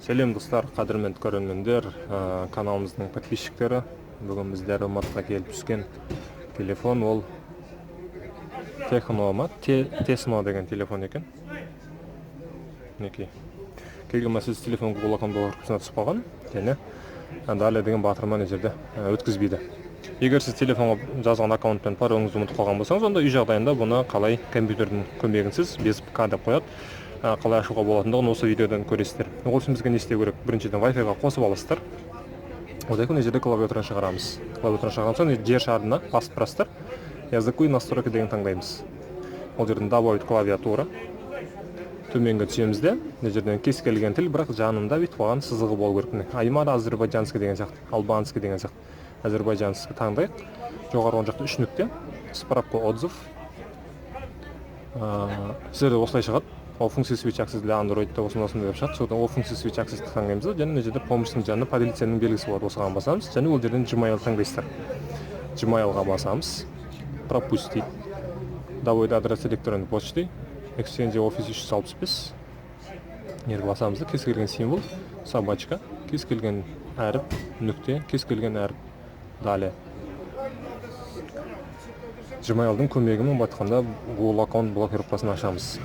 Сәлем, достар, қадірменді көрермендер, каналымыздың подписчиктері. Бүгін бізде Алматыға келіп түскен телефон ол Техно ма? Тесно деген телефон екен. Мінекей. Келген мәселесі, телефон Google аккаунт блокировкасына түсіп қалған және далее деген батырма мына жерде өткізбейді. Егер сіз телефонға жазған аккаунт пен пароліңізді ұмытып қалған болсаңыз, онда үй жағдайында бұны қалай компьютердің көмегінсіз, без ПК деп қояды, қалай ашуға болатындығын осы видеодан көресіздер. Ол үшін бізге не істеу керек? Біріншіден, Wi-Fi-ға қосып аласыздар. Одан кейін мына жерде клавиатураны шығарамыз. Клавиатураны шығарған соң жер шарына басып тұрасыздар. Языки и настройки деген таңдаймыз. Ол жерден добавить клавиатура. Төменге түсеміз де, мына жерден кез келген тіл, бірақ жанында бүйтіп қойған сызығы болу керек. Міне, аймада азербайджанский деген сияқты, албанский деген сияқты. Азербайджанский таңдайық. Жоғары оң жақта үш нүкте, справка, отзыв. Сіздерде осылай шығады. Ол функция Switch Access для Android осындай осындай деп шығады. Содан ол функция Switch Access таңдаймыз да, және мына жерде помощьтың жанында поделиться-ның белгісі болады. Осыған басамыз және ол жерден Gmail таңдайсыздар. Gmail-ға басамыз. Пропустить. Добавить адрес электронной почты. Exchange, Office 365. Жерге басамыз да, кез келген символ, собачка, кез келген әріп, нүкте, кез келген әріп. Далее. Gmail-дың көмегімен, былай айтқанда, Google аккаунт блокировкасын ашамыз.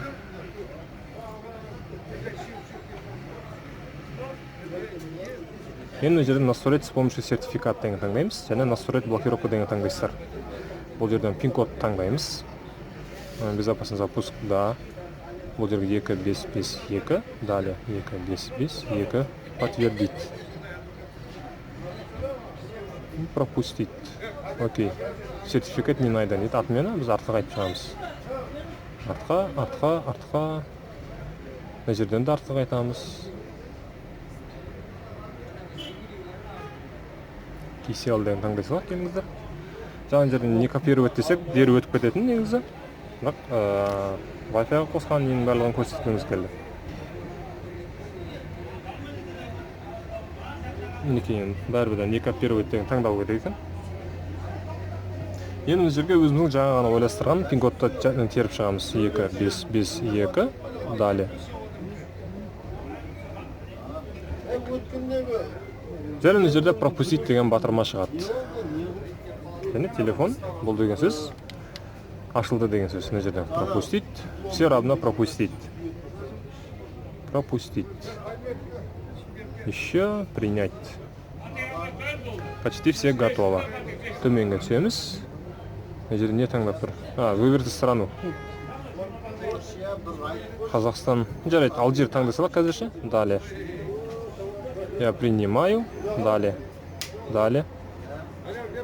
Енді мына жерден настроить с помощью сертификат деген таңдаймыз және настроить блокировку деген таңдайсыздар. Бұл жерден пин код таңдаймыз. Безопасный запуск, да. Бұл жерге 2 5 5 2, далее 2 5 5 2, подтвердить. Пропустить. Окей. Сертификат не найден дейді. Отмена, біз артқа қайтып шығамыз. Артқа, артқа, артқа. Мына жерден де артқа қайтамыз. KCL деген таңдай салайық, келіңіздер. Жаңа жерден не копировать десек, дереу өтіп кететін негізі. Бірақ Wi-Fi-ға қосқан ненің барлығын көрсеткіміз келді. Мінекей, енді бәрібір де не копировать деген таңдау керек екен. Енді мына жерге өзіміздің жаңа ғана ойластырған пин кодты теріп шығамыз. 2 5 5 2, далее. Және мына жерде пропустить деген батырма шығады. Және телефон бұл деген сөз ашылды деген сөз. Мына жерде пропустить, все равно пропустить. Пропустить. Еще принять. Почти все готово. Төменге түсеміз. Мына жерде не таңдап тұр? Выберите страну. Қазақстан. Жарайды, Алжир таңдай салайық қазірше. Далее. Я принимаю. Далее. Далее.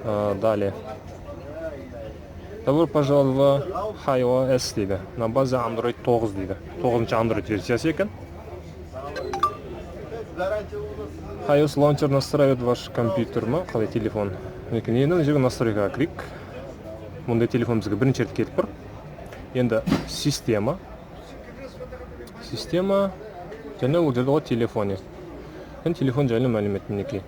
Далее. Добро пожаловать в iOS дейді. На базе Android 9 дейді. 9 Android версиясы екен. iOS Launcher настраивает ваш компьютер ма? Қалай телефон? Мінекей, енді мына жерге настройкаға кірейік. Мұндай телефон бізге бірінші рет келіп тұр. Енді система. Система және ол жерде ғой телефоне. Енді телефон жайлы мәлімет, мінекей.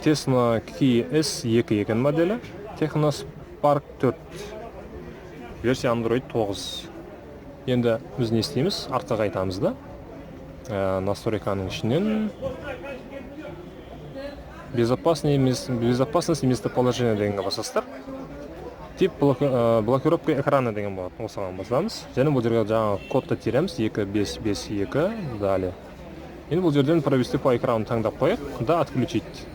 Tecno KS2 екен моделі. Tecno Spark 4. Версия Android 9. Енді біз не істейміз? Артқа қайтамыз да. Настройканың ішінен безопасность местоположения дегенге басасыздар. Тип блокировка экрана деген болады. Осыған басамыз. Және бұл жерге жаңағы кодты тереміз. 2 5 5 2, далее. Енді бұл жерден провести по экрану таңдап қояйық да, отключить.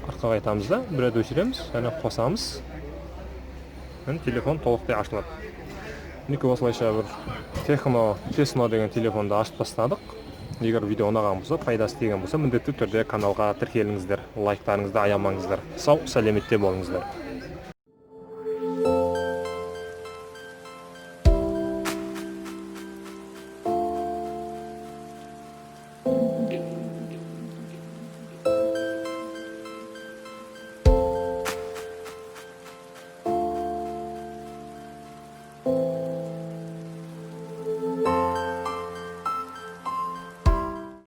Артқа қайтамыз да, бір рет өшіреміз және қосамыз. Енді телефон толықтай ашылады. Мінекей, осылайша бір Техно Тесно деген телефонды ашып тастадық. Егер видео ұнаған болса, пайдасы тиген болса, міндетті түрде каналға тіркеліңіздер, лайктарыңызды аямаңыздар. Сау сәлеметте болыңыздар.